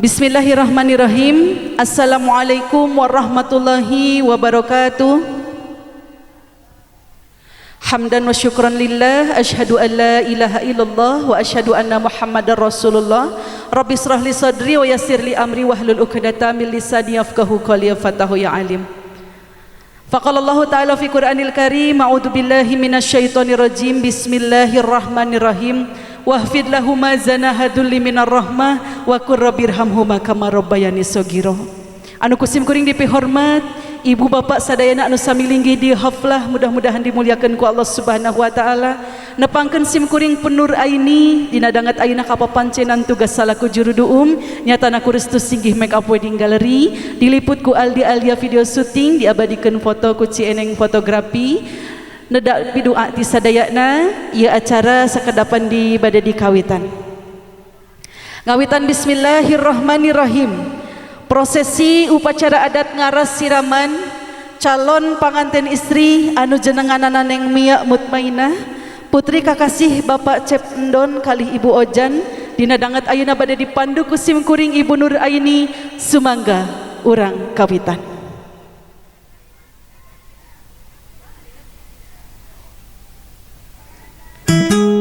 Bismillahirrahmanirrahim. Assalamualaikum warahmatullahi wabarakatuh. Hamdan wa syukran lillah, asyhadu an la ilaha illallah wa asyhadu anna Muhammadar Rasulullah. Rabbi israh li sadri wa yassir li amri wahlul 'uqdatam min lisani yafqahu qawli ya fatahu ya alim. Faqala Allah Ta'ala fi Qur'anil Karim, a'udzu billahi minasyaitonir rajim. Bismillahirrahmanirrahim. Wahfid lahuma zanaha dzulli minar rahmah wa qur rabbirhamhuma kama rabbayani shaghira. Anu kusim kuring dipihormat ibu bapak sadayana anu sami linggih di haflah, mudah-mudahan dimuliakan ku Allah Subhanahu wa taala. Nepangkeun sim kuring Nur Aini dina danget ayeuna kapapancenan tugas salaku juru duum nyatana ku Restu Singgih Make Up Wedding Gallery, diliput ku Aldi Alia video syuting, diabadikeun foto ku Cieneng fotografi. Nedak pidua ti sadayana, ieu acara sakedapan di bade dikawitan. Ngawitan bismillahirrahmanirrahim. Prosesi upacara adat ngaras siraman calon panganten istri anu jenenganana Neng Mia Mutmainah, putri kakasih Bapak Cep Endon kalih Ibu Ojan, dina danget ayeuna bade dipandu ku sim kuring Ibu Nur Aini. Sumangga urang kawitan.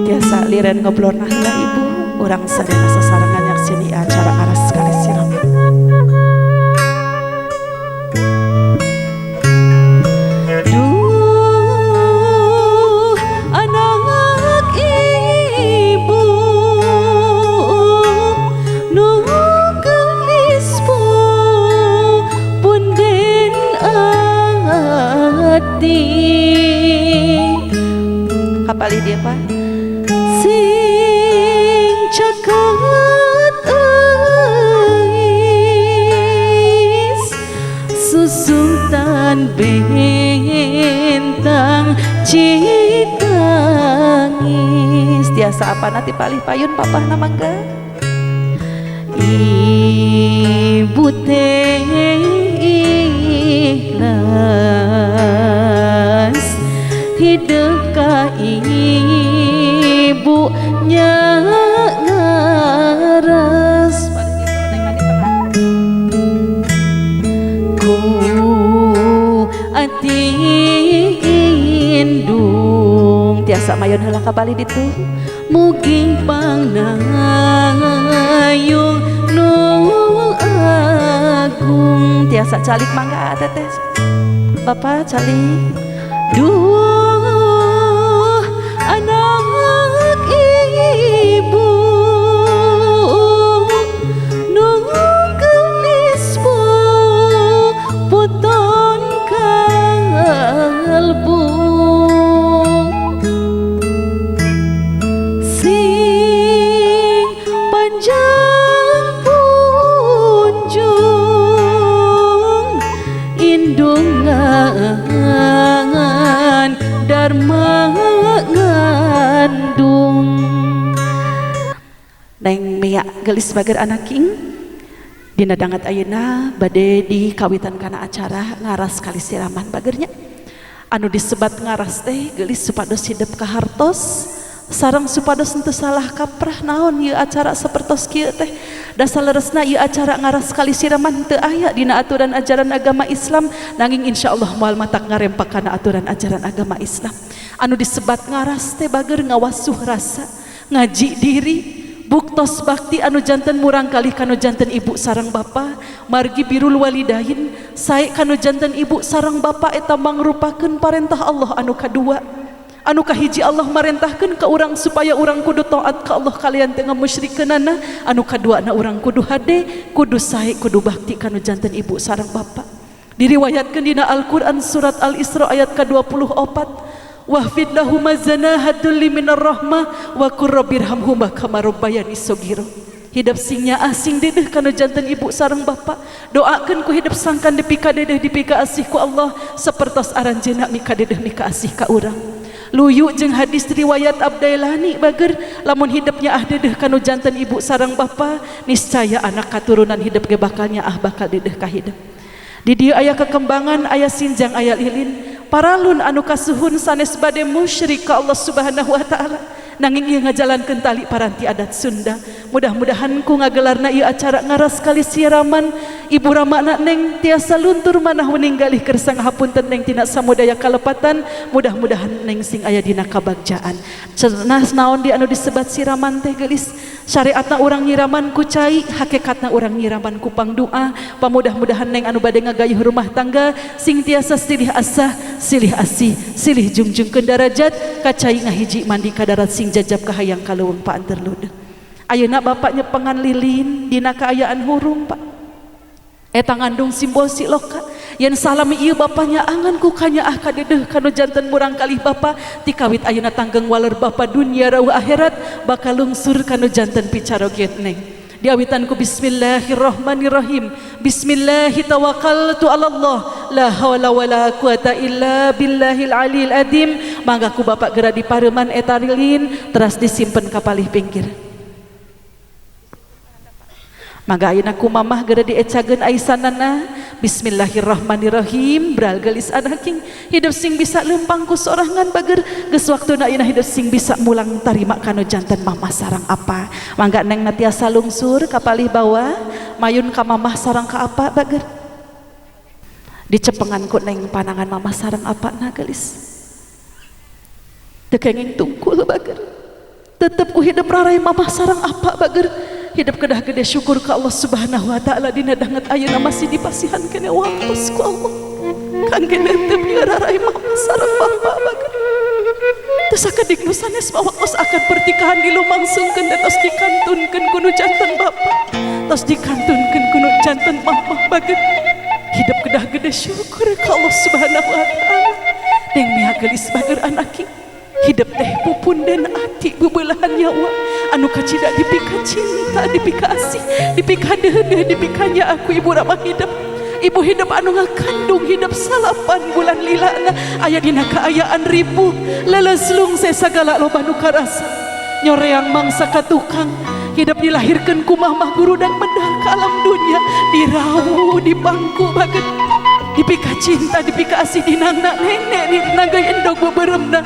Tiasa liren ngobrol nah lah ibu, urang sadayana sasarengan nyakseni acara aras kali siraman. Duh anak ibu nu geulis punden ati. Kapali dia pak sing caket eis susutan bintang Citangis. Tiasa apa nanti palih payun papah mangga. Ibu teh ikhlas hidup ka ibunya ngaras ku ati indung. Tiasa mayon heula ka bali ditu. Mugi pangnayung nu agung. Tiasa calik mangga teteh bapak calik. Duh anak ibu nu geulis puton kalbu sing panjang punjung indungan dharma ngandung. Neng Mia gelis bager anaking dina danget ayeuna bade dikawitan kana acara ngaras kali siraman bagernya. Anu disebat ngaras teh gelis supados hidep kahartos sareng supados henteu salah kaprah. Naon ieu acara sapertos kieu teh? Dasar leresna ieu acara ngaras kali siraman teu aya dina aturan ajaran agama Islam, nanging insyaallah moal matak ngarempak kana aturan ajaran agama Islam. Anu disebat ngaras teh bager ngawasuh rasa, ngaji diri, buktos bakti anu janten murang kali kanu janten ibu sareng bapa, margi birul walidain sae kanu janten ibu sareng bapa eta mangrupakeun parentah Allah anu kadua. Anu kahiji Allah marentahkeun ka urang supaya urang kudu taat ka Allah kalian teu ngamusyrikeunana. Anu kaduana urang kudu hade, kudu sae, kudu bakti kanu janten ibu sareng bapa. Diriwayatkeun dina Al-Qur'an surat Al-Isra ayat ka-24, wahfid lahuma zanaha dzulli minar rahmah wa qur rabbirhamhuma kama rabbayani shaghira. Hidup sing nyaah sing dedeh kanu janten ibu sareng bapa. Doakeun ku hidup sangkan dipika dedeh dipika asih ku Allah sapertos aranjeuna mika dedeh mika asih ka urang. Luyu jeung hadis riwayat Abdailani bager, lamun hidupnya ah dedeh kanu janten ibu sareng bapa, niscaya anak katurunan hidup ge bakal nyaah bakal dedeh ka hidup. Di dieu aya kekembangan, aya sinjang, aya lilin. Paralun anu kasuhun sanes bade musyrik ka Allah Subhanahu wa taala, nanging ieu ngajalankeun tali paranti adat Sunda. Mudah-mudahan ku ngagelarna ieu acara ngaras kali siraman ibu ramana neng tiasa luntur manah wening galih kersa ngahapunten neng tina samudaya kalepatan. Mudah-mudahan neng sing aya dina kabagjaan. Cenah naon di anu disebat siraman teh geulis, syariatna urang nyiraman ku cai, hakikatna urang nyiraman ku pangdoa. Pamudah-mudahan neng anu bade ngagayuh rumah tangga sing tiasa silih asah, silih asih, silih jungjungkeun darajat, kacai ngahiji mandi ka darat sing jajab kahayang kaleuweung paanterlud. Ayeuna bapak nyepengan lilin dina kaayaan hurung pak, eta ngandung simbol siloka. Yen salami ieu bapaknya angan ku kanyaah kadedeuh kanu janten murang kalih bapa tikawit ayeuna tanggeng waler bapa dunia rauh akhirat bakal lungsur kanu janten picaroget neng. Diawitan ku bismillahirrahmanirrahim. Bismillahi tawakkaltu ala Allah la haula wala quwata illa billahil aliyil azim. Mangga ku bapak geura dipareuman eta lilin teras disimpen ka palih pinggir. Mangga ayeuna ku mamah geura diecageun aisanana. Bismillahirrahmanirrahim. Bral geulis anaking hidup sing bisa lempang ku sorangan bager geus waktuna ayeuna hidup sing bisa mulang tarima kanu janten mamah sareng apa. Mangga neng tiasa lungsur ka palih bawah mayun ka mamah sareng ka apa bager. Dicepengan ku neng panangan mamah sareng apa na geulis. Teu kenging tungkul bager. Tetep ku hidup rarai mamah sareng apa bager. Hidup kedah gede syukur ke Allah Subhanahu wa taala dina danget ayeuna masih dipasihan kene waktos ku Allah. Kangge netep ngararai mama sareng bapa bager. Teu sakedik nu sanes mah waktos akan pertikahan dilumangsungkeun dan tos dikantunkeun ku nu janten bapa. Tos dikantunkeun ku nu janten mama bager. Hidup kedah gede syukur ke Allah Subhanahu wa taala. Deng mia geulis bager anaki. Hidup teh pupunden ati bebelahan nyawa anu kacida dipika cinta, dipika asih, dipika deudeuh, dipikanya aku ibu ramah hidup. Ibu hidup anu ngakandung hidup 9 bulan lilana aya dina kaayaan ripuh leuleus lungse sagala loba nu karasa nyoreang mangsa ka tukang. Hidup dilahirkeun ku mamah guru dan medal ka alam dunia dirawu di bangku baget dipika cinta, dipika asih dinangna nenek dinagai endog beberemna.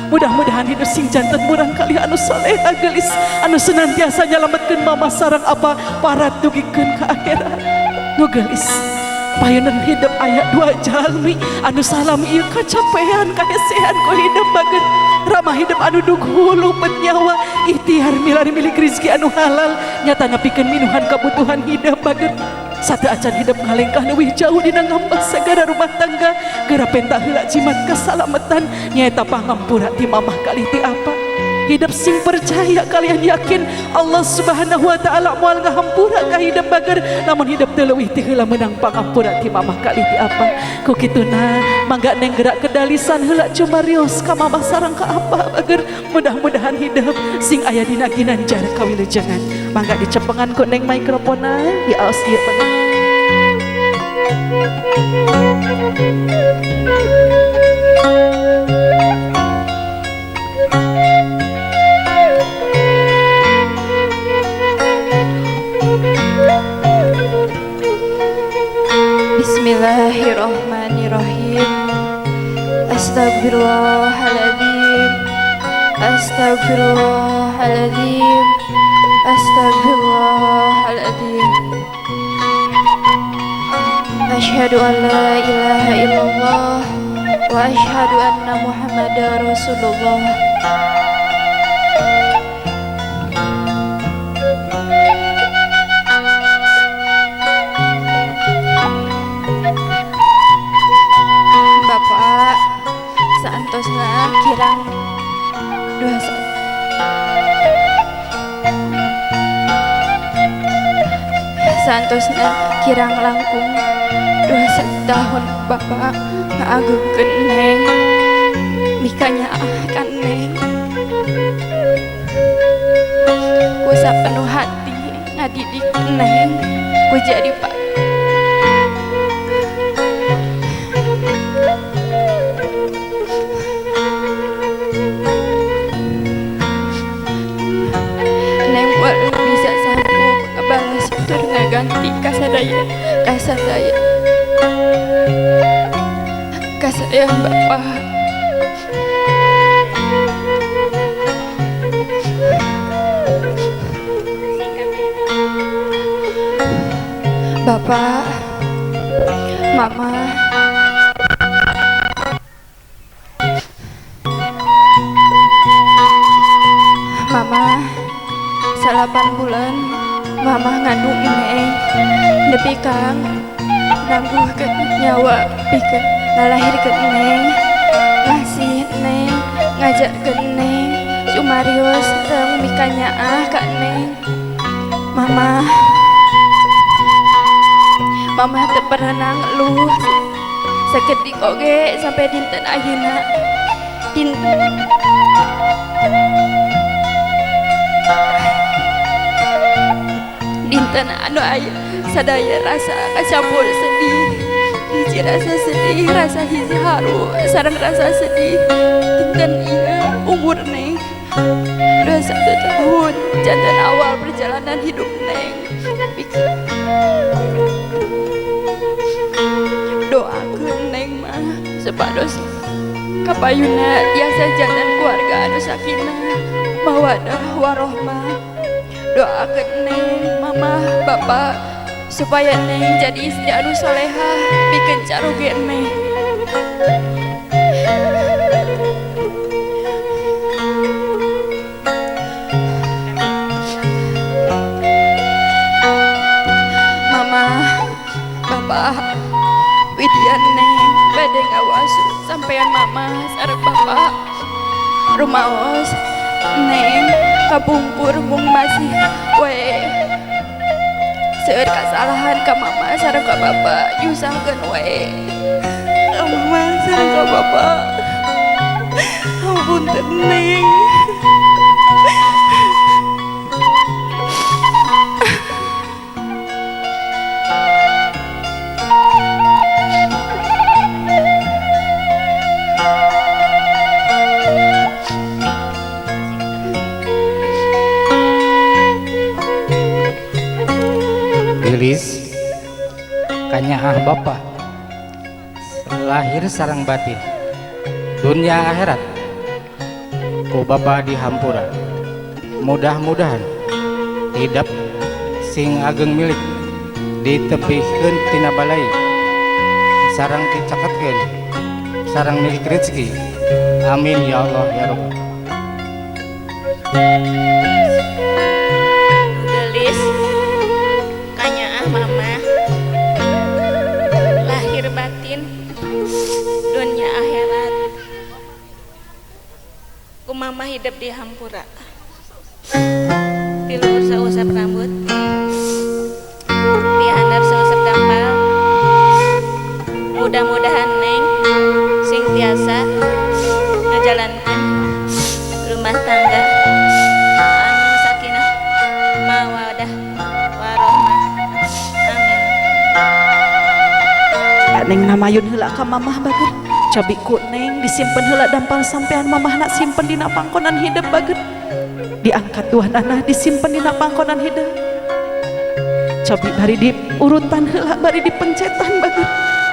Mudah-mudahan hidup sing janten murang kali anu soleha geulis anu senantiasa nyalametkeun mama sareng apa parat dugikeun ka akhirat. Nu geulis payunan hidup aya dua jalmi anu salam ieu kacapean kahesean ku hidup bager. Ramah hidup anu dughulu nyawa ikhtiar milari milik rezeki anu halal nyata nepikeun minuhan kabutuhan hidup bager. Satu acan hidup ngalengkah leuwih jauh dina ngambah sagara rumah tangga geura penta heula jimat kasalamatan nyaeta pangampura ti mamah kalih ti apa. Hidup sing percaya kalian yakin Allah Subhanahu wa taala moal ngahampura ka hidup bager, namun hidup teu leuwih ti heula meunang pangampura ti mamah kalih ti apa. Ku kituna mangga neng gerak kedalisan heula cumarios ka mamah sareng ka apa bager. Mudah-mudahan hidup sing aya dina ginanjar kawilujengan. Mangga dicepengan ku neng mikrofonna diaos ieu bager. Bismillahirrahmanirrahim. Astagfirullahaladzim, astagfirullahaladzim, astagfirullahaladzim. Asyhadu an la ilaha illallah wa asyhadu anna Muhammadar Rasulullah. Bapak saantosna kirang dua saantosna kirang langkung 21 tahun Bapak ngaagungkeun neng mikanya akan neng ku sapenuh hati ngadidik neng ku jadi pak neng bisa sanggup ngebalas tur ngaganti kasadaya kasadaya kasayang Bapak. Bapak, Mama, Mama, 8 bulan Mama ngandung Neng, nepi kang nangguhkeun nyawa pikeun ngalahirkeun Neng, ngasih Neng, ngajarkeun Neng, sumarios sareng mikanyaah ka Neng. Mama, Mama teu pernah ngeluh sakedik oge sampai dinten ayeuna. Dinten anu aya sadaya rasa kacampur sedih, hiji rasa sedih, rasa hiji haru, sareng rasa sedih. Dinten ieu umur Neng 21 tahun, jantan awal perjalanan hidup Neng. Doakeun Neng mah supados kapayuna tiasa jantan keluarga anu sakinah, mawadah warohmah. Doakeun Neng, Mama, Bapak supaya Neng jadi istri anu solehah pikeun caroge Neng. Mama, Bapak, Widian Neng bade ngawasu sampean Mama sareng Bapak. Rumaos Neng kapungkur mung masih wae seueur kasalahan ka Mama sareng ka Bapak, nyusahkeun wae ka Mama sareng ka Bapak. Hapunten Neng. Gelis kanyaah Bapak lahir sareng batin dunia akhirat ku Bapak dihampura. Mudah-mudahan hidap sing ageng milik ditebihkeun tina balai sareng dicaketkeun sareng milik rezeki. Amin ya Allah ya Rabb. Gelis kanyaah Mama lahir batin dunia akhirat ku Mama hidup di hampura. Di luhur sausap rambut, di handap sausap dampal. Mudah-mudahan Neng sing tiasa ngajalankeun rumah tangga anu sakinah mawadah warohmah. Amin. Neng namayun heula ka Mamah bager. Cabi ku Neng disimpen heula dampal sampean Mamah nak simpen dina pangkonan hidup bager. Diangkat duanana disimpen dina pangkonan hidup. Cabi bari diurutan heula bari dipencetan bager.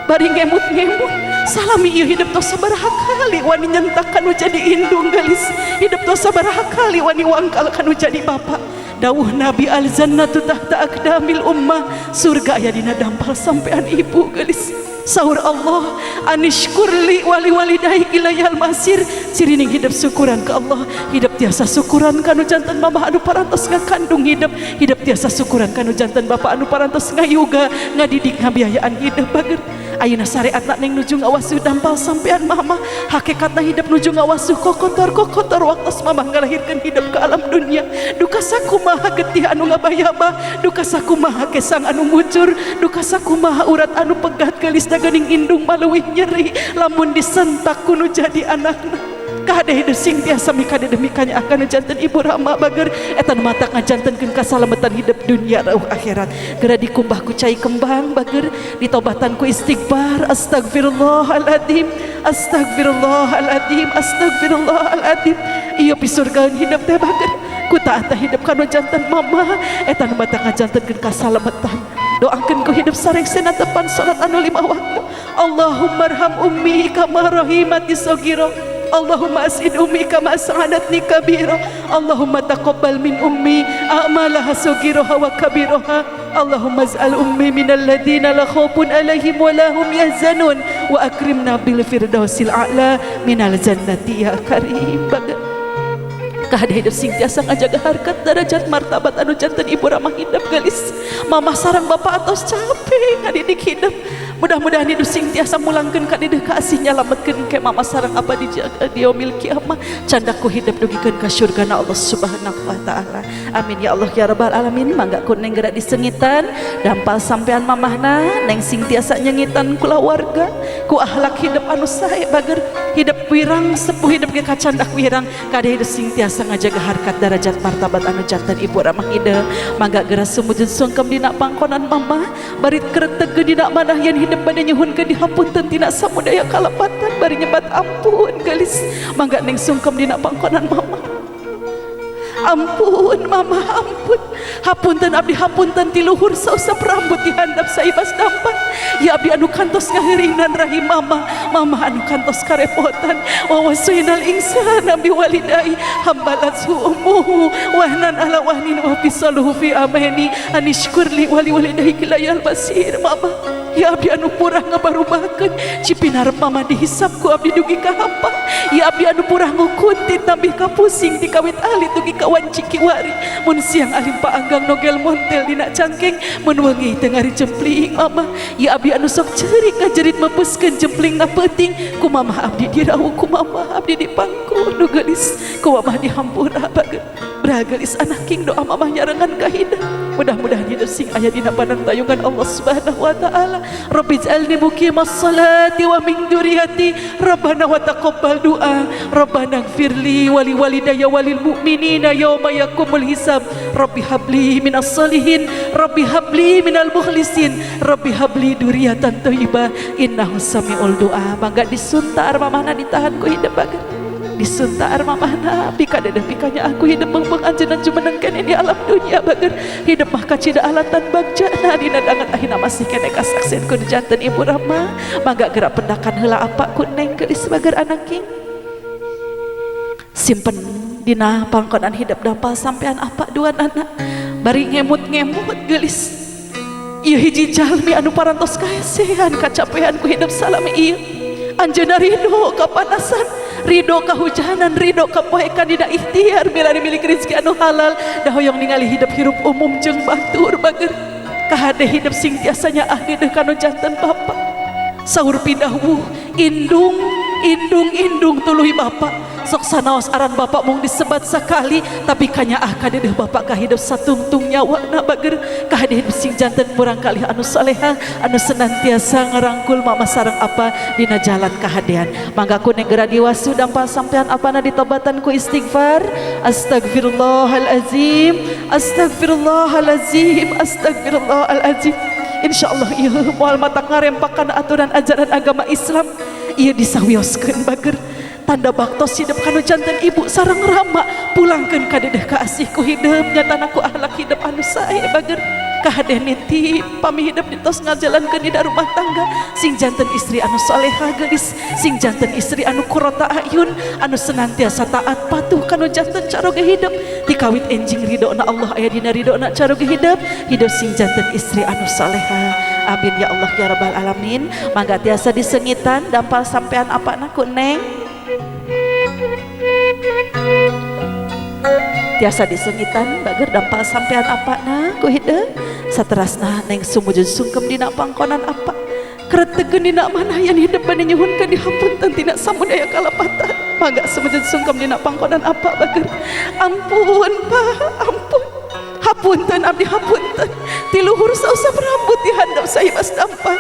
Bari ngemut-ngemut salami ieu hidup tos sabaraha kali wani nyentak kanu jadi indung gelis. Hidup tos sabaraha kali wani wangkal kanu jadi bapak. Dawuh Nabi al jannatu tahta aqdamil ummah, surga aya dina dampal sampean ibu gelis. Sahur Allah anishkurli wali walidayya ilayal masir. Cirining hidup syukuran ke Allah, hidup tiasa syukuran kanu jantan mama anu parantos ngakandung hidup, hidup tiasa syukuran kanu jantan bapak anu parantos ngayuga ngadidik ngabiayaan hidup bager. Ayeuna syariatna Neng nuju ngawasuh dampal sampean mama, hakikatna hidup nuju ngawasuh kokotor-kokotor waktos mama ngalahirkeun hidup ke alam dunia. Duka sakumaha getih anu ngabayaba, duka sakumaha kesang anu mucur, duka sakumaha urat anu pegat gelis geuning indung maleuwih nyeri lamun disentak kuno jadi anakna. Kade hidup sing tiasa mikade demi kanya akan jantan ibu rama bager eta nu matak ngajantenkeun kasalametan hidup dunia rauh akhirat. Geura dikumbah ku cai kembang bager, ditobatan ku istighfar, astagfirullahaladzim, astagfirullahaladzim, astagfirullahaladzim. Ieu pisurgaeun hidup teh bager ku taat hidup kanu jantan mama eta nu matak ngajantenkeun kasalametan. Doakeun ku hidup sareng sena tepan salat anu 5 waktu. Allahumma arham ummi kama rahimati saghira. Allahumma as'id ummi kama as'adatni kabira. Allahumma taqabbal min ummi a'malaha saghiraha wa kabiraha. Allahumma ij'al ummi minal ladzina la khaufun alaihim wa la hum yahzanun wa akrimna bil firdausil a'la minal jannati ya karim. Bager kahade hidup sing tiasa ngajaga harkat darajat martabat anu janten ibu ramah hidup gelis. Mamah sareng bapak atos capek ngadidik hidup, mudah-mudahan hidup sing tiasa mulangkeun ka dideuh kaasih, nyalametkeun ke mama sareng abah dijaga di yaumil kiamah, candak ku hidup dugikeun ka surgana Allah Subhanahu wa taala. Amin ya Allah ya rabbal alamin. Mangga ku neng geura disengitan dampal sampean mamahna. Neng sing tiasa nyengitan kulawarga ku akhlak hidup anu sae bager, hidup wirang sepuh hidup ge kacandak wirang. Kade hidup sing tiasa ngajaga harkat darajat martabat anu janten ibu ramah hidup. Mangga geura sumujud sungkem dina pangkonan mama, bari kretegeun dina manah yen hidup bade nyuhunkeun dihapunten tina samudaya kalepatan, bari nyebat ampun gelis. Mangga neng sungkem dina pangkonan mama. Ampun mama, ampun, hapunten abdi, hapunten ti luhur sausap rambut dihandap saibas dampak. Ya abdi anu kantos ngaheuringan rahim mama, mama anu kantos karepotan. Wa wasainal insana biwalidayhi hamalathu ummuhu wahnan ala wahnin wa fisaluhu fi amaini anishkurli wali walidayhi ilayal basir. Mama, ya abdi anu purah ngabarubakeun cipinarep mama dihisap ku abdi dugi ka hapa. Ya abdi anu purah ngukuntit tambih kapusing di kawit alit dugi ka wanci kiwari. Mun siang alim paanggang nogel montel dina cangkeng, mun wengi teu jempling. Mama, ya abdi anu sok ceurik ngajerit mepuskeun jempling na peuting, ku mama abdi dirawu, ku mama abdi dipangku nu geulis, ku mama dihampura. Bager bragelis anak king, doa mamah nyarengan ka hidup, mudah-mudahan hidup sing aya dina panantayungan Allah Subhanahu wa taala. Rabbi ij'alni muqimas salati wa min dzurriyyati rabbana wa taqabbal du'a. Rabbana ighfirli wa li walidayya walil mu'minina yauma yaqumul hisab. Rabbi habli minas salihin, rabbi habli minal mukhlisin, rabbi habli dzurriyyatan thayyibah innahu samiul du'a. Mangga disuntar mamahna, ditahan ku hidup bager, disuntar mamahna pika dedeh pikanya aku hidup beng-beng anjeunna jumeneng keneh di alam dunia. Bager hidup mah kacida alatan bagjana dina danget akhirna masih keneh kasaksen ku janten ibu rama. Mangga gerak pendakan heula apa ku neng geulis. Bager anak king, simpen dina pangkonan hidup dampal sampean apa dua anak, bari ngemut-ngemut geulis. Ieu hiji jalmi anu parantos kahesean kacapean ku hidup salami ieu. Anjeunna ridho kapanasan, ridho kahujanan, ridho kapoekan dina ikhtiar milari milik rezeki anu halal, da hoyong ningali hidup hirup umum jeung batur. Bager kahade hidup sing tiasanya ahli deuh kanu janten bapa. Saur pidawuh indung, indung, indung tuluy bapak, sok sanaos aran bapak mung disebat sekali, tapi kanyaah kadeuh bapak ka hidup satungtung nyawa. Bager kahade hidup sing janten murang kali anu soleha anu senantiasa ngarangkul mama sareng apa dina jalan kahadean. Mangga ku neng geura diwasu dampal sampean apana, ditobatan ku istighfar. Astagfirullahalazim, astagfirullahalazim, astagfirullahalazim. Insyaallah ieu moal matak ngarempakan aturan ajaran agama Islam. Ieu disawioskeun bager tanda baktos hidup kanu janten ibu sareng rama, pulangkeun ka dedeh kaasih ku hidup, nyatana ku akhlak hidup anu sae. Bager kahade nitip pami hidup ditos ngajalankeun dina rumah tangga, sing janten istri anu soleha geulis, sing janten istri anu qurrata ayun anu senantiasa taat patuh kanu janten caroge hidup. Tikawit enjing ridona Allah aya dina ridona caroge hidup, hidup sing janten istri anu soleha. Amin ya Allah ya rabbal alamin. Mangga tiasa disengitan dampal sampean apa ku neng, tiasa disengitan bager dampal sampean apa na ku hidup. Saterasna neng sumujud sungkem dina pangkonan apa, kretegeun dina manah yen hidup bade nyuhunkeun dihapunten tina samudaya kalepatan. Mangga sumujud sungkem dina pangkonan apa. Bager ampun pak, ampun, hapunten abdi, hapunten ti luhur sausap rambut dihandap saibas dampak.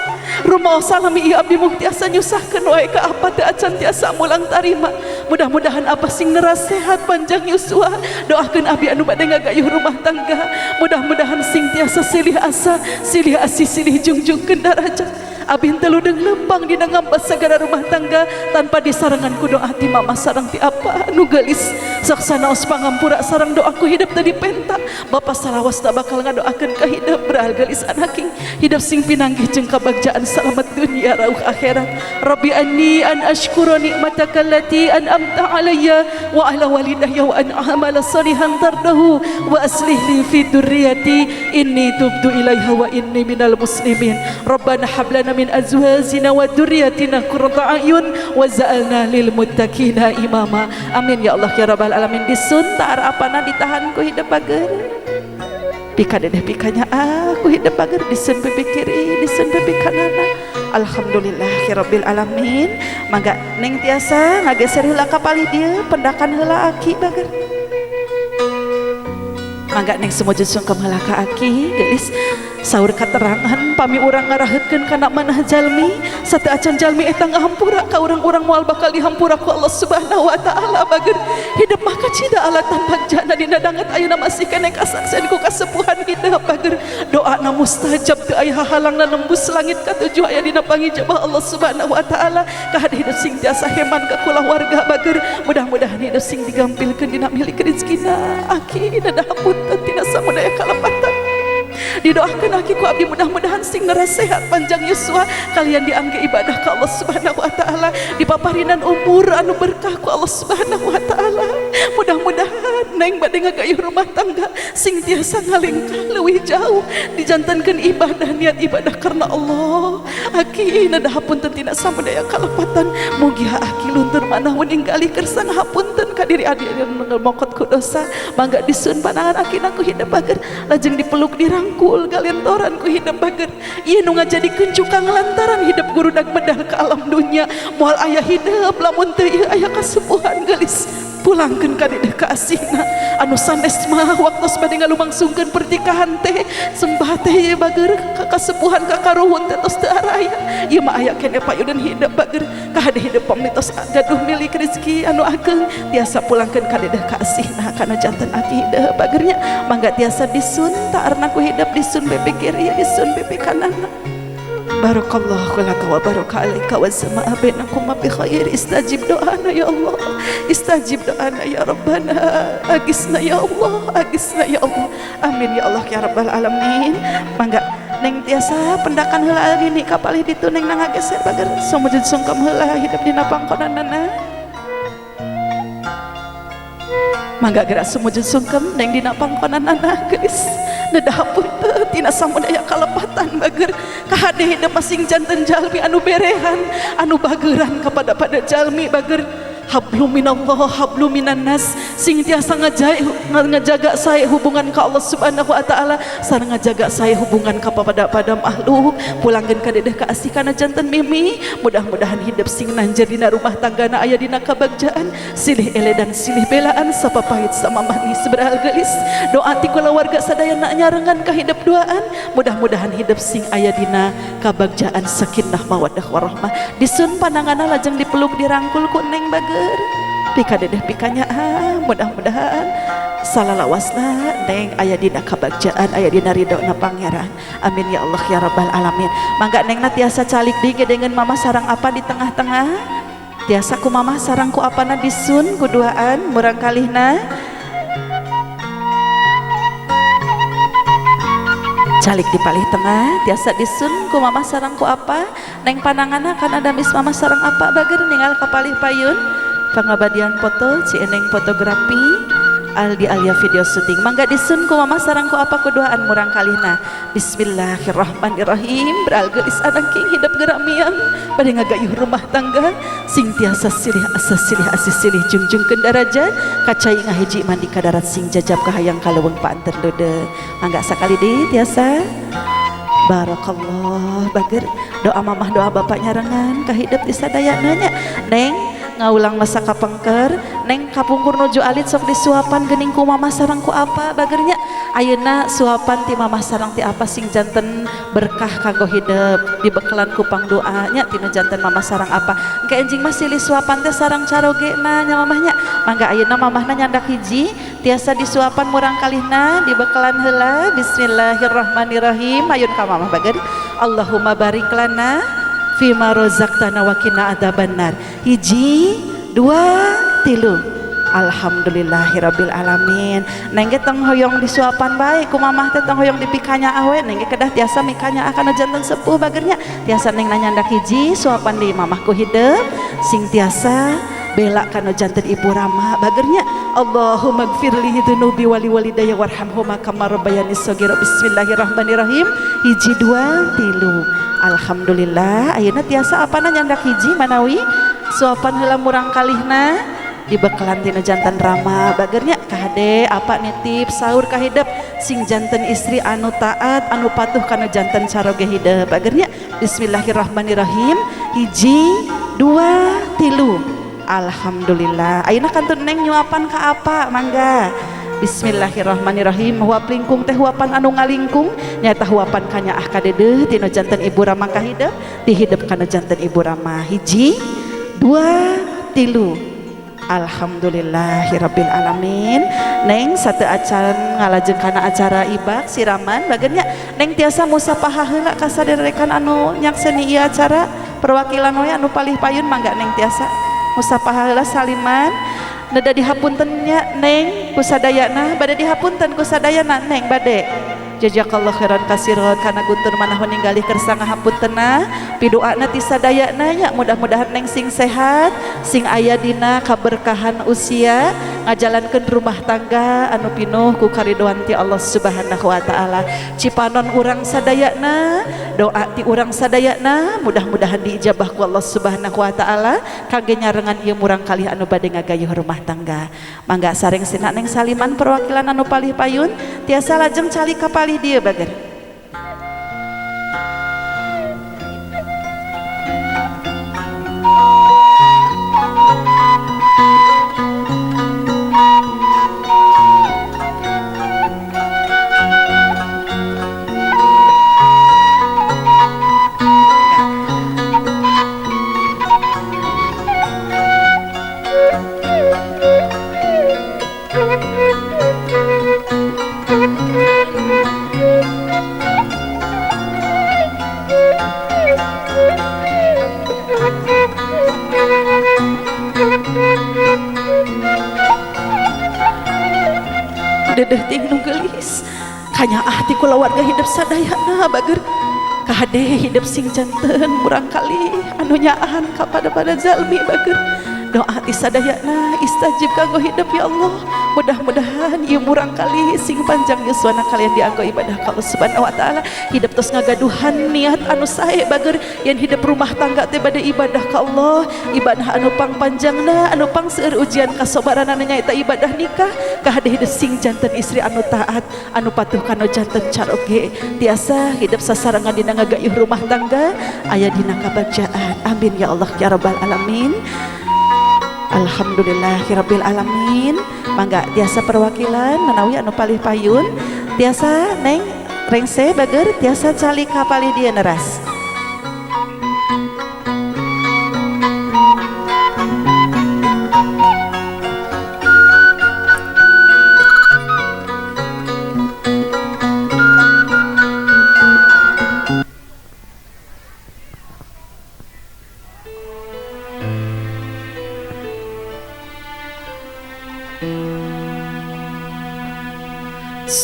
Rumah salami ieu abdi mung tiasa nyusahkeun wae ka apa, teu acan tiasa mulang tarima. Mudah-mudahan apa sing neras sehat panjang yuswa. Doakeun abdi anu bade ngagayuh rumah tangga, mudah-mudahan sing tiasa silih asa, silih asih, silih jungjungkeun darajat. Abi henteu ludeung lempang dina ngambas sagara rumah tangga tanpa disarengan ku doa ti mama sareng ti apa anu geulis. Sok sanaos pangampura sareng doaku hidup teu dipenta. Bapak salawas tak bakal ngadoakeun ka hidup beral geulis anaking. Hidup sing pinanggih jeung kabagjaan salamet dunia rauh akhirat. Rabbi anni an ashkura nikmataka allati an'amta alayya wa ala walidayya wa an a'mala salihan tardahu wa aslih li fi dzurriyyati inni tubtu ilaiha wa inni minal muslimin. Rabbana hab lana min azwajina wa dzurriyyatina qurrata a'yun waj'alna lil muttaqina imama. Amin ya Allah ya rabbal alamin. Disun taar apana ditahan ku hidup bager. Pika dedeh pikanya aku hidup bager disun pipi kiri disun pipi kanana. Alhamdulillah ya rabbil alamin. Mangga neng tiasa ngageser heula ka palih dieu pendakan heula aki bager. Mangga neng sumujud sungkem heula ka aki geulis. Saur katerangan pami urang ngaraheutkeun kana manah jalmi sateu acan jalmi eta ngahampura ka urang-urang moal bakal dihampura ku Allah Subhanahu wa taala bager. Hidup mah kacida alatan bagjana dina danget ayeuna masih keneh kasaksen ku kasepuhan hidup bager. Doana mustajab teu aya hahalangna nembus langit katujuh aya dina pangijabah Allah Subhanahu wa taala. Kahade hidup sing tiasa heman ka kulawarga bager. Mudah-mudahan hidup sing digampilkeun dina milik rezekina aki dada hapunten tina samudaya kalepatan. Didoakeun aki ku abdi mudah-mudahan sing narasehat panjang yuswa kalian diangge ibadah ka Allah Subhanahu wa taala, dipaparinan umur anu berkah ku Allah Subhanahu wa taala. Mudah-mudahan neng bade ngagayuh rumah tangga sing tiasa ngalengkah leuwih jauh dijantankeun ibadah niat ibadah karena Allah. Aki nada hapunten tina samudaya kalepatan. Mugi aki luntur manah ninggali kersa ngahapunten ka diri adi anu mokot ku dosa. Mangga disun panangan aki ku hidup bager lajeng dipeluk dirangkul galentoran ku hidup bager. Ieu nu ngajadikeun cukang lantaran hidup gurudag medal ke alam dunya. Moal aya hidup lamun teu ieu aya kasepuhan geulis. Pulangkeun ka dedeh ka asihna anu sanes mah waktos bade ngalumangsungkeun pernikahan teh sembah teh ieu bager ka kasepuhan ka karuhun teh tos teu araya. Ieu mah aya keneh payudeun hidup bager. Kahade hidup pamit tos gaduh milik rezeki anu ageng tiasa pulangkeun ka dedeh ka asihna kana janten aki hidup bagernya. Mangga tiasa disun taarna ku hidup disun bebe kiri disun bebe kanan. Barakallahu laka wa baraka alaika wa sama'a bainakum bi khair. Istajib doana ya Allah, istajib doana ya Rabbana, agisna ya Allah, agisna ya Allah. Amin ya Allah ya rabbal alamin. Mangga neng tiasa pendakan heula gini ka palih ditu neng ngageser bager sumujud sungkem heula hidup dina pangkonanana. Mangga gerak sumujud sungkem neng dina pangkonanana geulis. Nedah hapunten tina samudaya kalepatan bager. Kahade hidup masing janten jalmi anu berehan anu bageran kepada pada jalmi bager. Hablum minallah hablum minan nas sing tiasa ngajaga sae hubungan ka Allah Subhanahu wa taala sareng ngajaga sae hubungan ka pada pada makhluk. Pulangkeun ka dedeh ka asih kana janten mimi. Mudah-mudahan hidup sing nanjer dina rumah tanggana aya dina kabagjaan silih ele dan silih belaan sapapahit sama manis berhal geulis. Doa ti kulawarga sadayana nyarengan ka hidup duaan. Mudah-mudahan hidup sing aya dina kabagjaan sakinah mawaddah warahmah. Disun pananganna lajeng dipeluk dirangkul ku neng bager. Pika dedeh pikanya mudah-mudahan salalawasna neng aya dina kabagjaan aya dina ridona pangeran. Amin ya Allah ya rabbal alamin. Mangga nengna tiasa calik deui dengan mama sarang apa di tengah-tengah. Tiasa ku mama sarang ku apana disun ku duaan murang kalihna. Calik di palih tengah tiasa disun ku mama sarang ku apa neng pananganna kana damis mama sarang apa bager ninggal ka palih payun. Pangabadian foto Cieneng fotografi Aldi Alia video syuting. Mangga disun ku mama sarang ku apa kuduaan murang kalihna. Bismillahirrahmanirrahim. Beral geulis anangking hidup gerak miang bade ngagayuh rumah tangga sing tiasa silih asa silih asih silih jungjungkeun darajat kacai ngahiji mandi ka darat sing jajab kahayang kaleuweung paanter leudeung. Mangga sakali deui tiasa. Barakallah bager doa mamah doa bapak nyarengan ka hidup di sadayana nya. Neng ngaulang masa kapengker neng kapungkur nuju alit sok disuapan geuning ku mamah sareng ku apa bagernya. Ayeuna suapan ti mamah sareng ti apa sing janten berkah kanggo hidup dibekalan ku pangdoa nya tina janten mamah sareng apa. Engke enjing mah silih suapan teh sareng carogena nya mamahnya. Mangga ayeuna mamahna nyandak hiji tiasa disuapan murang kalihna dibekalan heula. Bismillahirrahmanirrahim. Hayun ka mamah bager. Allahumma barik lana fima rozaqtana wa qina adzabannar. Hiji, dua, tilu. Alhamdulillahirabbil alamin. Neng ge tong hoyong disuapan bae ku mamah teh, tong hoyong dipikanya awe, neng ge kedah tiasa mikanya kana janten sepuh bagernya. Tiasa neng nanyandak hiji suapan di mamahku hidep sing tiasa bela kana janten ibu rama bagernya. Allahumma gfirli dzunubi wali walidayya warhamhuma kama rabbayani shaghira. Bismillahirrahmanirrahim. Hiji dua tilu. Alhamdulillah ayeuna tiasa apana nyandak hiji manawi suapan heula murang kalihna dibekalan tina jantan rama bagernya. Kahade apa nitip sahur kahidep sing janten istri anu taat anu patuh kana janten caroge hidep bagernya. Bismillahirrahmanirrahim. Hiji dua tilu. Alhamdulillah ayeuna kantun neng nyuapan ka apa mangga. Bismillahirrahmanirrahim. Huap lingkung teh huapan anu ngalingkung nyaeta huapan kanyaah kadeudeut tina janten ibu rama kahidep dihidep kana janten ibu rama. Hiji dua tilu. Alhamdulillahirabbil alamin. Neng satu acara ngalajeng kana acara ibak siraman bagernya. Neng tiasa musapah heula ka saderekan anu nyakseni ieu acara perwakilan we anu palih payun mangga neng tiasa musapah heula saliman. Neda dihapunten nya neng kusadayana, bade dihapunten kusadayana neng bade. Jazakallah khairan kasiran kana guntur manahun ninggalih kersa ngahapuntenna piduana ti sadayana nya. Mudah-mudahan neng sing sehat sing aya dina kaberkahan usia ngajalankeun rumah tangga anu pinuh ku karidoan ti Allah Subhanahu wa taala. Cipanon urang sadayana, doa ti urang sadayana mudah-mudahan diijabah ku Allah Subhanahu wa taala kangge nyarengan ieu murang kalih anu bade ngagayuh rumah tangga. Mangga sareng sina neng saliman perwakilan anu palih payun tiasa lajeng calik ka palih dia bager. Dedeh ting nu geulis kanyaah ti kulawarga hidup sadayana bager. Kahade hidup sing janten murang kali anu nyaahan kapada pada zalmi bager. Doa ti sadayana istajib kanggo hidup ya Allah. Mudah-mudahan ieu murang kali sing panjang yuswana kalian dianggo ibadah ka Allah Subhanahu wa taala. Hidup tos ngagaduhan niat anu sae bager yen hidup rumah tangga teh bade ibadah ka Allah, ibadah anu pangpanjangna anu pangseueur ujian kasobaranana nyaeta ibadah nikah. Kahade hidup sing janten istri anu taat anu patuh kana janten caroge tiasa hidup sasarengan dina ngagayuh rumah tangga aya dina kabagjaan. Amin ya Allah ya rabbal alamin. Alhamdulillahirabbil alamin. Mangga tiasa perwakilan manawi anu palih payun tiasa neng rengse bager tiasa calik ka palih dieu neras.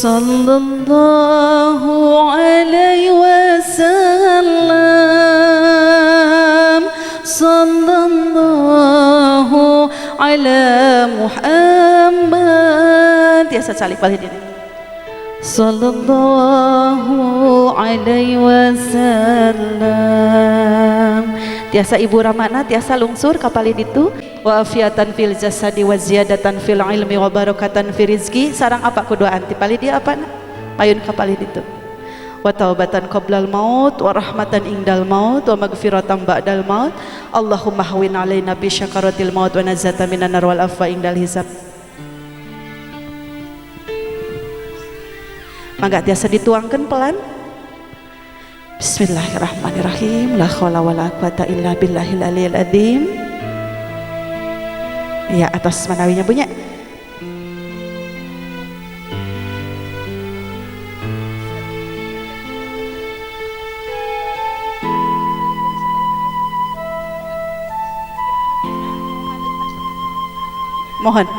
Sallallahu alaihi wasallam, sallallahu ala Muhammad. Tiasa calik palih diri. Sallallahu alaihi wasallam. Tiasa ibu ramana tiasa lungsur ka palih ditu. Wa afiatan fil jasadi wa ziyadatan fil ilmi wa barakatan fi rizki. Sarang apa kuduaan ti palih dia apa payun ka palih ditu. Wa taubatan qoblal maut wa rahmatan indal maut wa magfiratan ba'dal maut. Allahumma hawwin alaina bi syakaratil maut wa nazata minan nar wal afwa indal hisab. Mangga tiasa dituangkeun pelan. Bismillahirrahmanirrahim. La haula wala quwata illa billahil aliyil azim. Ya atas manawinya punya. Mohon.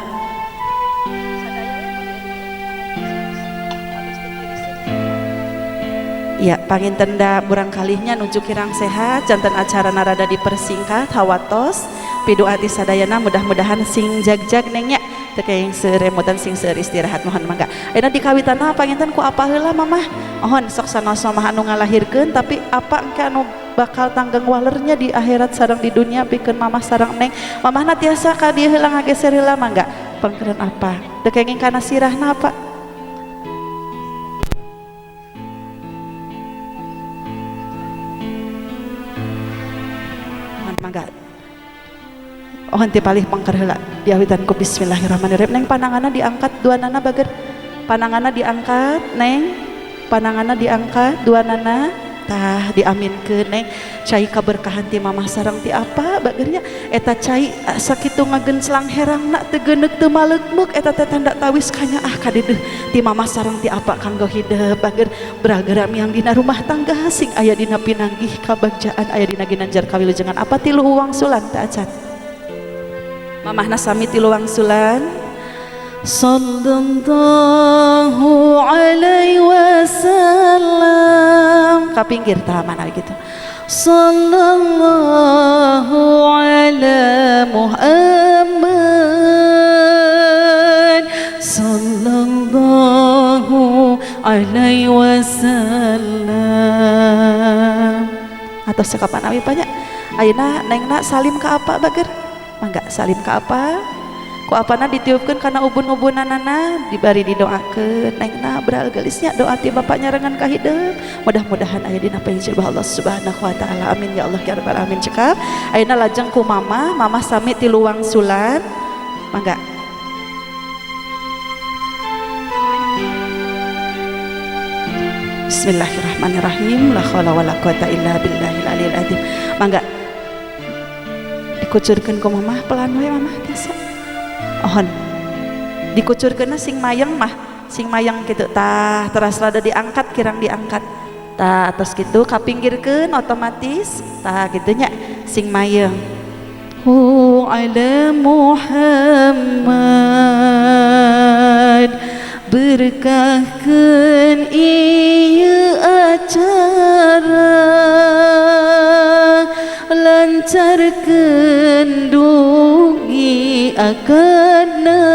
Ya panginten da murang kalihnya nuju kirang sehat janten acara narada dipersingkat hawatos pidu'a ti sadayana mudah-mudahan sing jag-jag nengnya teu kenging seuremutan sing seur istirahat mohon mangga. Ayeuna dikawitana panginten ku apa heula mamah? Mohon sok sanaos mamah anu ngalahirkeun tapi apa engke anu bakal tanggang walernya di akhirat sareng di dunia pikeun mamah sareng neng. Mamahna tiasa ka dieu heula ngageser heula mangga. Pengkereun apa? Teu kenging kana sirahna apa? Mangga. Oh henteu palih pengker heula diawitan ku bismillahirrahmanirrahim. Neng pananganna diangkat duanana bager. Pananganna diangkat neng. Pananganna diangkat duanana. Tah diaminkeun neng. Cai kaberkahan ti mamah sareng ti apa bagernya eta cai sakitu ngagenclang herangna teu geuneuk teu maleukmeuk eta teh tanda tawis kanyaah kadeudeung ti mamah sareng ti apa kanggo hidep bager beragam yang dina rumah tangga sing aya dina pinanggih kabagjaan aya dina ginanjar kawilujengan apa tilu wangsulan teu acan mamahna sami tilu wangsulan. Sallallahu alaihi wasallam ka pinggir tah mana gitu. Sallallahu ala Muhammad sallallahu alaihi wasallam. Atau sekapan awi banyak ayeuna nengna salim ka apa bager? Mangga salim ka apa? Ku apana ditiupkeun kana ubun-ubunanana dibari didoakeun nengna beral gelisnya doa ti bapak nyarengan ka hideung mudah-mudahan aya dina pahijabah Allah Subhanahu wa taala amin ya Allah ya rabbal alamin. Cekap ayeuna lajeng ku mama, mama sami tilu wangsulan mangga. Bismillahirrahmanirrahim la haula wala quwata illa billahil aliyil azim. Mangga dikucurkeun ku mamah pelan we mamah tiasa. Ohon dikucurkeunna sing mayeng mah sing mayeng kitu tah teras rada diangkat kirang diangkat tah atos kitu kapinggirkeun otomatis tah kitu nya sing mayeng. Hu ala Muhammad berkahkeun ieu acara lancarkeun dugi akana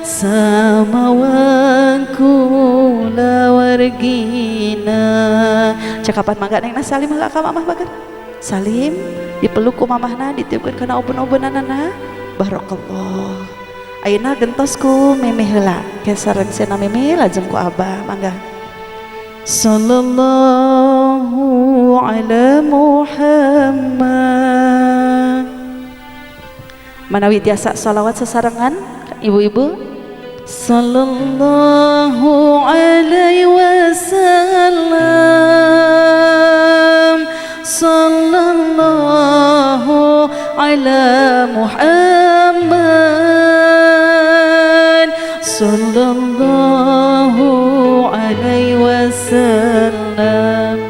samawang kulawargina. Cakapan mangga nengna salim heula ka mamah bager. Salim dipeluk ku mamahna ditiupkeun kana ubun-ubunanana barakallah. Ayeuna gentos ku meme heula sareng sena meme lajeng ku abah mangga. Sallallahu ala Muhammad. Manawi tiasa salawat sesarengan ibu-ibu. Sallallahu alaihi wasallam sallallahu ala Muhammad sallallahu alaihi wasallam.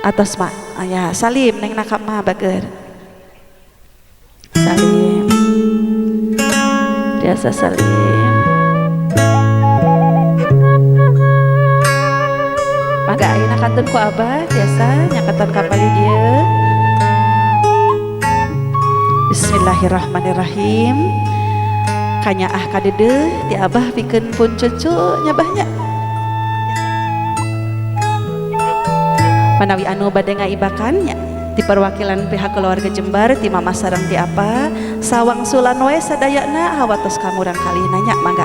Atas mak ayah salim neng nakap ma bager salim biasa salim mangga ayeuna kantun ku abah biasa nyakatan kapali dieu. Bismillahirrahmanirrahim. Kanyaah kadeudeung ti abah pikeun pun cucu nyabahnya. Manawi anu bade ngaibakan nya ti perwakilan pihak keluarga Jembar ti mama sareng ti apa sawangsulan we sadayana hawatos ka murang kali nanya mangga.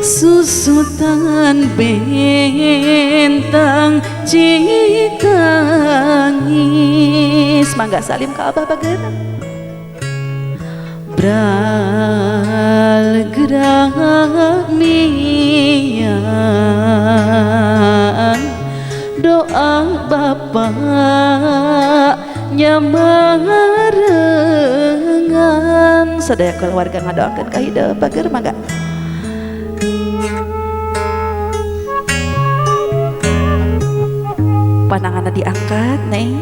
Susutan bentang citangis mangga salim ka abah bager. Bral gerak miang doa bapak nyamarengan sadaya keluarga ngadoakeun ka hideung bager mangga. Pananganna diangkat neng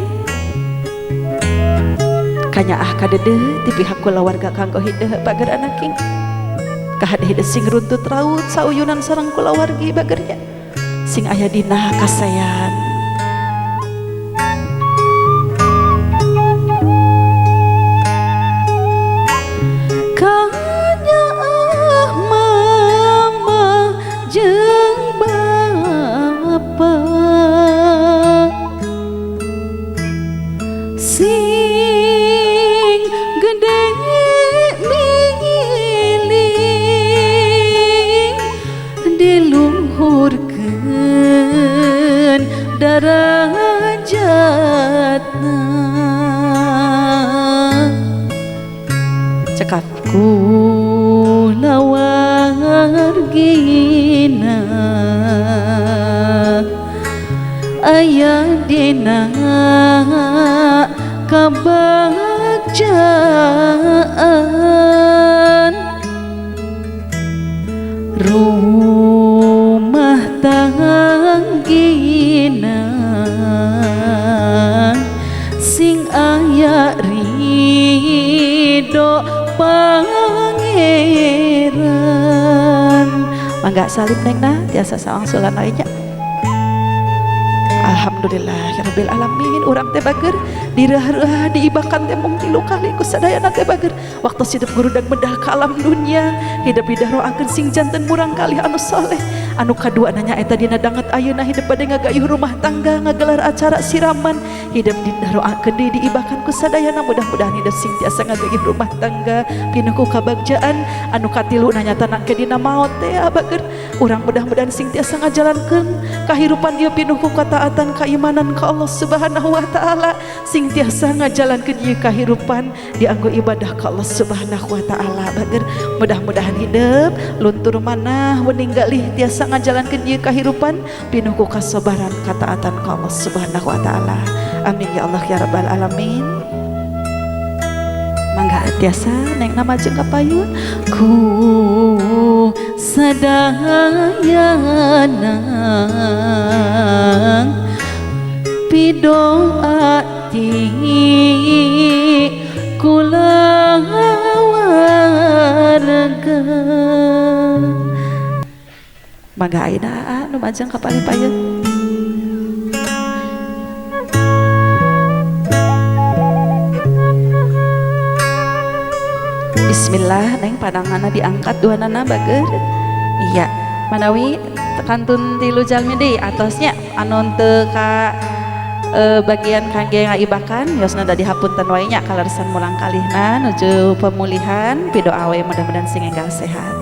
kanyaah kadeudeung ti pihak kulawarga kanggo hideung bager anak king. Kahade hidep sing runtut raut sauyunan sareng kulawargi bagernya sing aya dina kasayan. Kanyaah mama jeung bapa sing gede miling diluhurkeun darajatna cekap kulawargina aya dina kabagjaan rumah tanggina sing aya ridho pangeran. Mangga salim nengna tiasa sawangsulan wae nya. Alhamdulillah ya rabbil alamin urang teh bager direuh-reuh diibakan teh mung 3 kali ku sadayana teh bager. Waktu hidup gurudag medal ka alam dunia hidup didaroakeun sing janten murang kalih anu soleh. Anu kadua nanya eta dina danget ayeuna hidup bade ngagayuh rumah tangga ngagelar acara siraman hidup didaroakeun deui diibakan ku sadayana mudah-mudahan hidup sing tiasa ngagayuh rumah tangga pinuh ku kabagjaan. Anu katilu nanya tanang ke dina maot teh bager urang mudah-mudahan sing tiasa ngajalankeun kahirupan ieu pinuh ku kataatan keimanan ka Allah Subhanahu wa taala sing tiasa ngajalankeun ieu kahirupan dianggo ibadah ka Allah Subhanahu wa taala bager. Mudah-mudahan hidup luntur manah wening galih tiasa ngajalankeun ieu kahirupan pinuh ku kasabaran kataatan ka Allah Subhanahu wa taala. Amin ya Allah ya rabbal alamin. Mangga tiasa neng nama jeung kapayun ku sadayana pidoa ti kulawarga. Mangga ayeuna nu majeng ka palih-payun. Bismillah neng pandanganna diangkat duanana bager. Iya, manawi kantun 3 jalmi deui atosnya anu teu ka bagian kangge ngaibakan yosna da dihapunten wae nya kaleresan mulang kalihna nuju pemulihan pidoa we mudah-mudahan sing enggal sehat.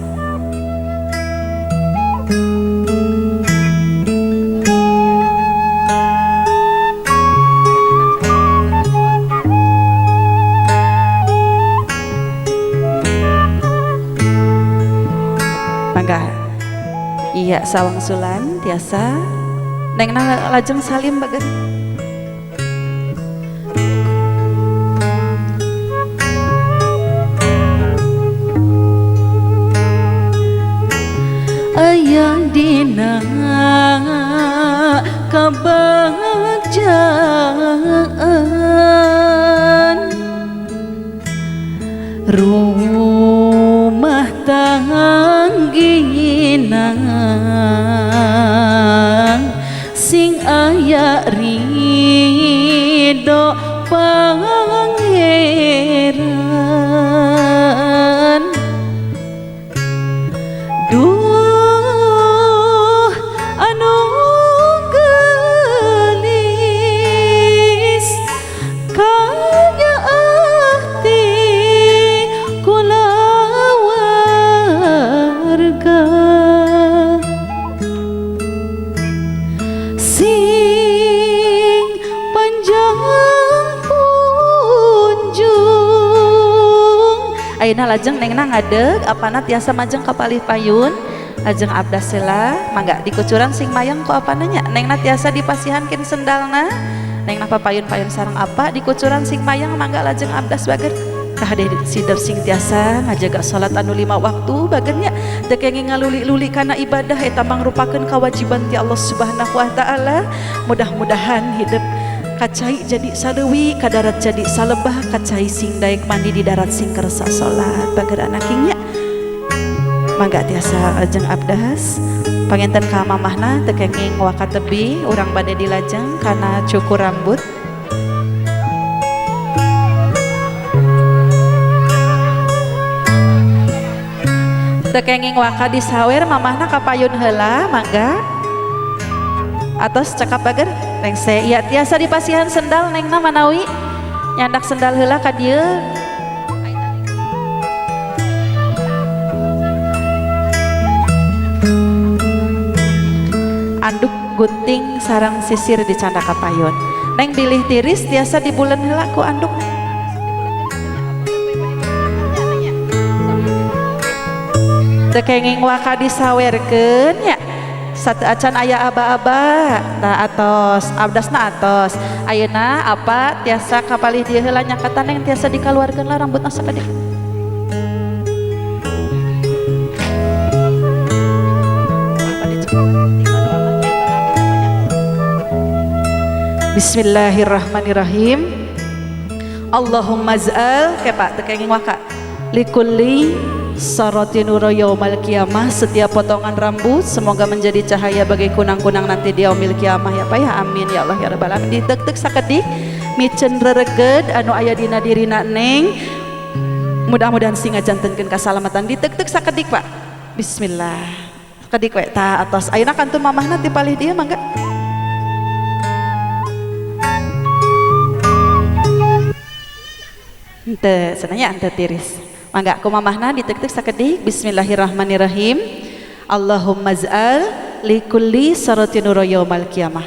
Mangga. Iya sawangsulan tiasa nengna lajeng salim bager. Aya dina kabagjaan rumah tanggina sing aya ridho pangeran. Duh anu geulis kanyaah ti kulawarga sing panjang punjung. Ayeuna lajeng nengna ngadeg apana tiasa majeng ka palih payun lajeng abdas heula mangga dikucuran sing mayang ku apana nya nengna tiasa dipasihankeun sendalna nengna papayun-payun sareng apa dikucuran sing mayang mangga lajeng abdas bager. Kahade sidep sing tiasa ngajaga salat anu 5 waktu bagernya teu kenging ngaluli-luli kana ibadah eta mangrupakeun kawajiban ti Allah Subhanahu wa taala. Mudah-mudahan hidup kacai jadi saleuwi ka darat jadi salebah kacai sing daek mandi di darat sing kersa salat bager anak nya. Mangga tiasa lajeng abdas. Panginten ka mamahna teu kenging wakatebi urang bade dilajeng kana cukur rambut. Teu kenging waka disawer mamahna kapayun heula mangga. Atos cekap bager rengse. Iya tiasa dipasihan sendal nengna manawi nyandak sendal heula ka dieu. Anduk gunting sarang sisir di canda kapayun. Neng bilih tiris tiasa dibulen heula ku anduk. Teu kenging waka disawerkeun nya. Satu acan aya aba-aba tah atos abdasna atos. Ayeuna apa tiasa kapalih dieu heula nyakatan neng tiasa dikaluarkeun lah rambutna sakedik. Bismillahirrahmanirrahim. Allahumma z'al kepak teu kenging waka likulli sarati nura yaumal qiyamah. Setiap potongan rambut semoga menjadi cahaya bagi kunang-kunang nanti di yaumil qiyamah ya Pak ya. Amin ya Allah ya rabbal alamin. Ditek-tek sakedik miceun rereged anu aya dina dirina neng, mudah-mudahan singa jantenkeun kasalamatan. Ditek-tek sakedik Pak. Bismillah. Sakedik we tah atos. Ayeuna kantun mamahna ti palih dieu mangga. Henteu cenah henteu tiris. Mangga ku mamahna ditek-tek sakedik. Bismillahirrahmanirrahim. Allahumma z'al likulli sarati nura yaumal qiyamah.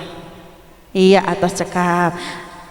Iya atas cekap.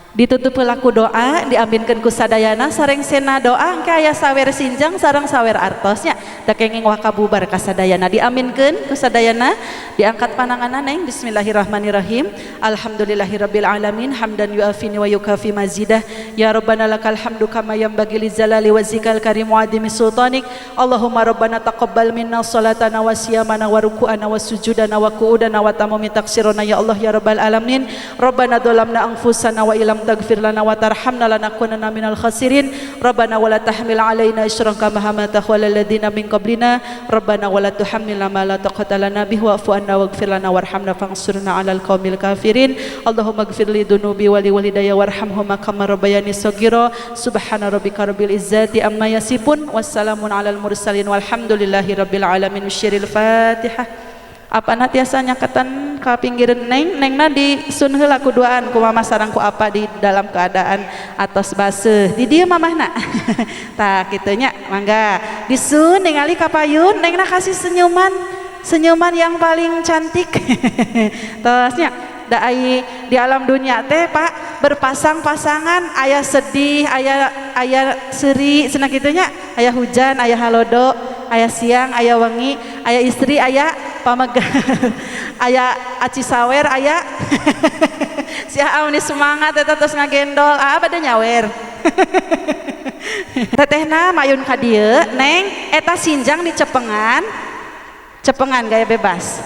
Ditutup pelaku doa diaminkeun ku sadayana sareng sena doa engke aya sawer sinjang sareng sawer artosnya teu kenging waka bubar ka sadayana diaminkeun ku sadayana diangkat pananganna neng. Bismillahirrahmanirrahim. Alhamdulillahirabbil alamin hamdan yuafini wa yukafi mazidah ya rabbana lakal hamdu kama yanbaghi li jalali wajhikal karim wa adimi sultanik. Allahumma rabbana taqabbal minna salatana wa siyamana wa ruku'ana wa sujudana wa qu'udana wa tamami taqsirana ya Allah ya rabbal alamin. Rabbana dzalamna anfusana wa illam taghfir lana wa tarhamna lanakunanna minal khasirin. Rabbana wa la tahmil alaina isran kama hamaltahu alal ladzina min qablina. Rabbana wa la tuhammilna ma la taqata lana bihi wa'fu anna waghfir lana warhamna fansurna alal qaumil kafirin. Allahumma ighfir li dunubi wa li walidayya warhamhuma kama rabbayani shaghira. Subhana rabbika rabbil izzati amma yasifun wassalamun alal mursalin walhamdulillahi rabbil alamin. Syiril Fatihah. Apana tiasa nyakatan ka pinggireun neng, nengna di sun heula ku duaan ku mama sareng ku apa di dalam keadaan atos baseuh. Di dieu mamahna. Tah kitu nya mangga. Disun ningali ka payun nengna kasih senyuman, senyuman yang paling cantik. Tos nya da ai di alam dunia teh Pak berpasang-pasangan aya sedih, aya aya seuri cenah kitu nya, aya hujan, aya halodo, aya siang, aya wengi, aya istri, aya pamegat, aya aci sawer, aya si Aam semangat eta terus ngagendol, ah bade nyawer. Tetehna mayun ka dieu, neng eta sinjang di cepengan, cepengan gaya bebas.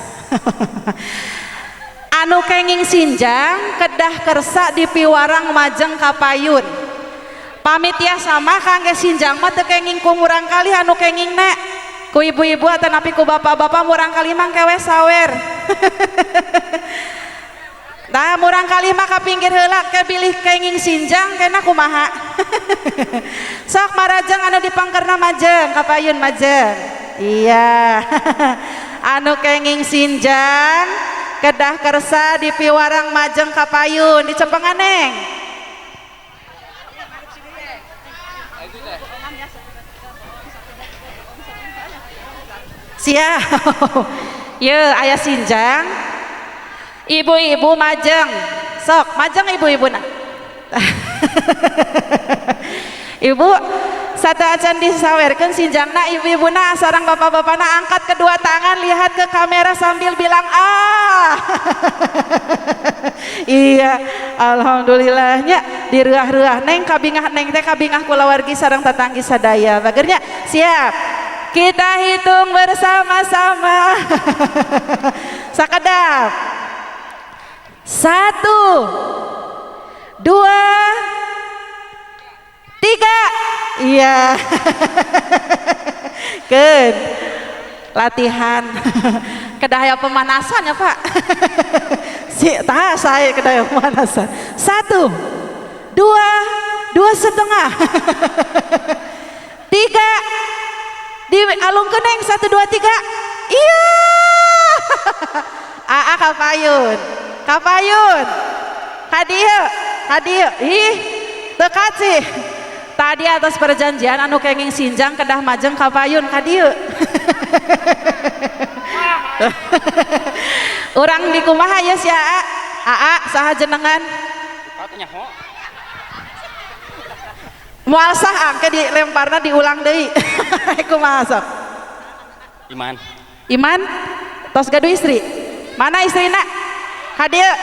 Anu kenging sinjang kedah kersa di piwarang majeng kapayun. Pamit ya sama kangge sinjang mah teu kenging ku murang kali anu kengingna. Ku ibu-ibu atanapi ku bapak-bapak murang kali mah kewe sawer. Nah murang kali mah ka pinggir heula ke bilih kenging sinjang kena kumaha. Sok marajeng anu dipangkerna majeng kapayun majeng. Iya. Anu kenging sinjang kedah kersa di piwarang majeng kapayun di cepengan neng. Siap. Ye aya sinjang. Ibu-ibu majeng. Sok majeng ibu-ibu na. Ibu satu acan disawerkeun sinjangna ibu-ibuna sareng bapak-bapakna angkat kedua tangan lihat ke kamera sambil bilang ah. Iya, alhamdulillahnya direuah-reuah neng kabingah neng teh kabingah kulawargi sareng tatanggi sadaya. Bagernya siap. Kita hitung bersama-sama. Sakedap. 1 2 3. Iya. Keun. Latihan. Kedah aya pemanasan ya, Pak. Si tah saya kedah aya pemanasan. 1, 2, 2,5, 3, di alung keneng 1, 2, 3. Iya. Aa kapayun, kapayun. Kadieu, kadieu. Ih, teu kacih. Tadi atas perjanjian anu kenging sinjang kedah majeng kapayun kadieu. Urang di kumaha ya si Aa? Aa saha jenengan? Moal sah angke dilemparna diulang deui. Kumaha sok? Iman. Iman? Tos gaduh istri? Mana istrina? Kadieu.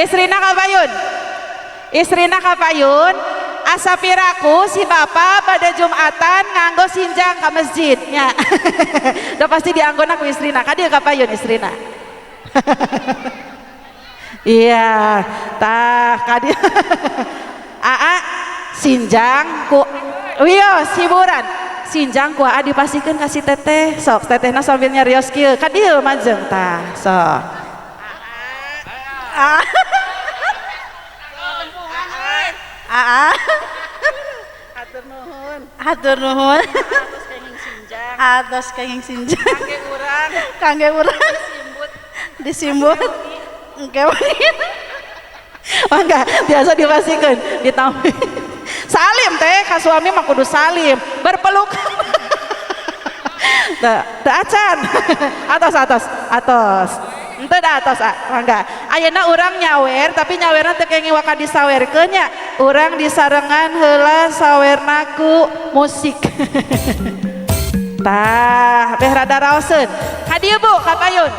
Istrina kapayun. Istrina kapayun. Asa piraku si bapak pada Jumatan nganggo sinjang ka masjid nya. Udah pasti dianggona ku istrina. Kadieu kapayun istrina. Iya, tah kadieu. Aa sinjang ku wios hiburan. Sinjang ku aa dipasihkeun ka si teteh. Sok tetehna sambil nyarios kieu. Kadieu majeng tah, sok. Aa. Aa. Hatur nuhun. Hatur nuhun. Atos kenging sinjang. Atos kenging sinjang. Kangge urang. Kangge urang. Disimbut. Disimbut. Engke wengi. Mangga biasa dipasihkeun ditampi. Salim teh ka suami mah kudu salim, berpelukan. Teu, teu acan. Atos, atos, atos. Henteu da atos, ah, mangga. Ayeuna urang nyawer tapi nyawerna teu kenging waka disawerkeun nya. Urang disarengan heula sawerna ku musik. Tah, beh rada raoseun. Ka dieu Bu, ka payun.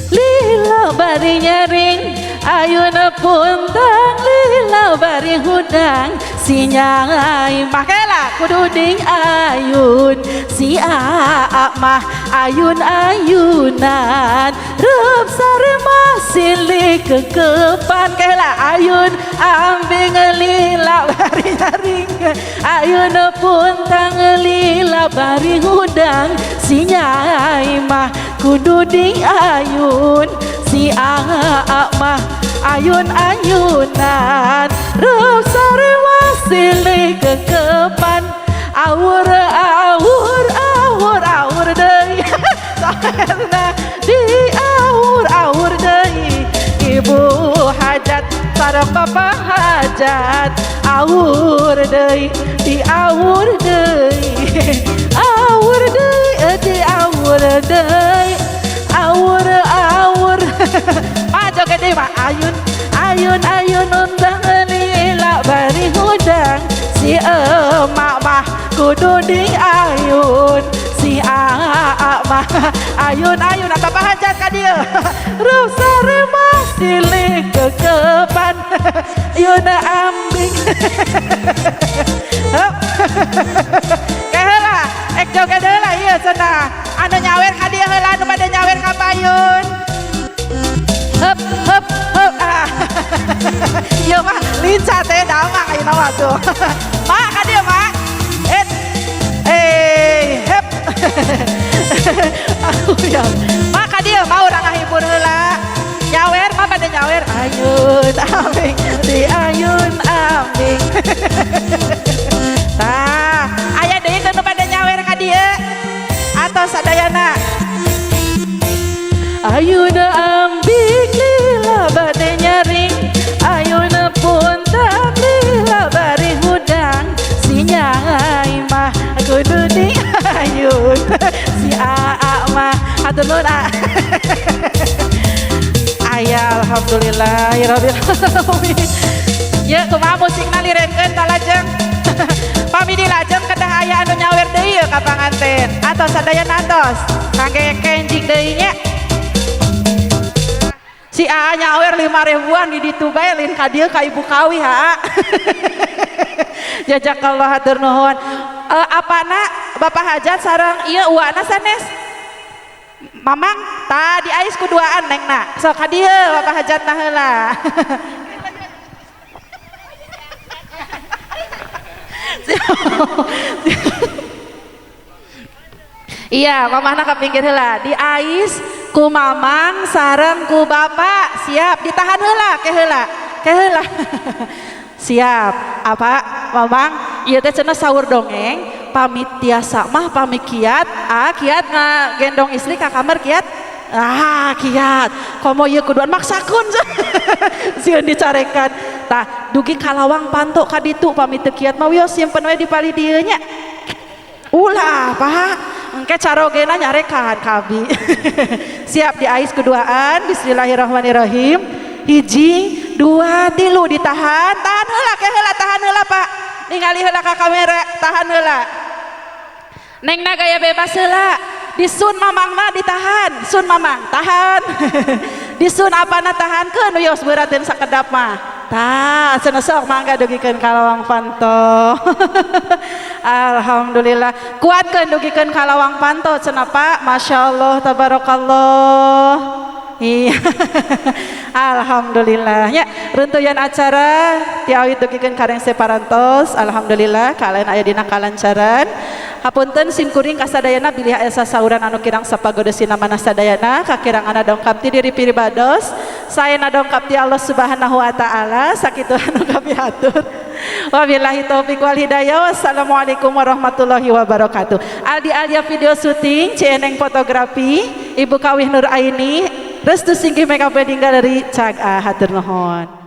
Lila bari nyaring ayuna puntang lila bari hudang sinyai mah kela kudu ding ayun si aa mah ayun ayunan reup sarema silih kekepan kela ayun ambing lila bari nyaring ayun puntang lila bari hudang sinyai mah kudu ding ayun si aa mah ayun ayunan reup sarema silih kekepan awur awur awur awur deui saherna di awur awur deui ibu hajat sareng bapak hajat awur deui di awur deui awur deui di awur deui awur awur mah joget deui mah ayun ayun ayun undang lila bari hudang si emak mah kudu di ayun si aa mah ayun ayun atau apa hajat ka dieu reup sarema silih kekepan yuna ambing. Hup. Keheula ek joget heula ieu cenah anu nyawer ka dieu heula anu bade nyawer ka payun. Hup hup hup. Ah. Ieu mah lincah teh damang ayeuna mah tuh. Mak ka dieu mak. Et. Eh, hep. Aku ya. Mak ka dieu mah urang ngahibur heula. Nyawer mah bade nyawer ayun ambing di ayun ambing. Tah, aya deui nu bade nyawer ka dieu. Atos sadayana. Ayuna ambing lila bade nyaring ayuna puntang lila bari hudang sinyai mah kudu di ayun si aa mah hatur nuhun aa. Aya alhamdulillahirabbil alamin. Ya kumaha musikna lirenkeun ta lajeng. Pami dilajeng kedah aya anu nyawer deui yeuh ka panganten. Atos sadayana atos. Kangge kenjing deui nya. Si aa nyawer 5 ribuan di ditu bae lin ka dieu ka ibu kawi ha. Jazakallah hatur nuhun. Apana Bapak hajat sareng ieu uana sanes? Mamang tadi ais kuduaan nengna. Sok ka dieu Bapak hajatna heula. Iya, mamahna ka pinggir heula. Diais ku mamang sareng ku bapak. Siap, ditahan heula, ke heula. Ke heula. Siap. Apa, mamang? Ieu teh cenah saur dongeng, pamit tiasa mah pamit kiat, ah kiat ngagendong istri ka kamar kiat. Ah, kiat. Komo ieu kuduan maksakeun. Sieun dicarekan. Tah, dugi ka lawang panto ka ditu pamit teu kiat mah wios simpen we di palih dieu nya. Ulah, Pak. Engke carogena nyarekan kabi. Siap, diais keduaan. Bismillahirrahmanirrahim. Hiji, dua, tilu, ditahan. Tahan heula, ke heula, tahan heula, Pak. Ningali heula ka kamera, tahan heula. Nengna gaya bebas heula. Disun mamangna ditahan, sun mamang, tahan. Disun apana tahankeun wios beurateun sakedap mah. Tah, cenah sok mangga dugikeun ka lawang panto. Alhamdulillah. Kuatkeun dugikeun ka lawang panto cenah Pak. Masya Allah, tabarakallah. Iya. Alhamdulillah. Ya, runtuyan acara ti awit dugikeun ka rengse parantos. Alhamdulillah kalian aya dina kalancaran. Hapunten sim kuring kasadayana bilih aya sasauran anu kirang sapagodos mana sadayana, kakirangan dongkap ti diri piribados. Saena dongkap ti Allah Subhanahu wa taala, sakitu anu kami atur. Wabillahi taufik wal hidayah. Wassalamualaikum warahmatullahi wabarakatuh. Aldi Alia video syuting, Cieneng fotografi, Ibu Kawih Nur Aini, Restu Singgi Makeup Wedding Gallery, Cag hatur nuhun.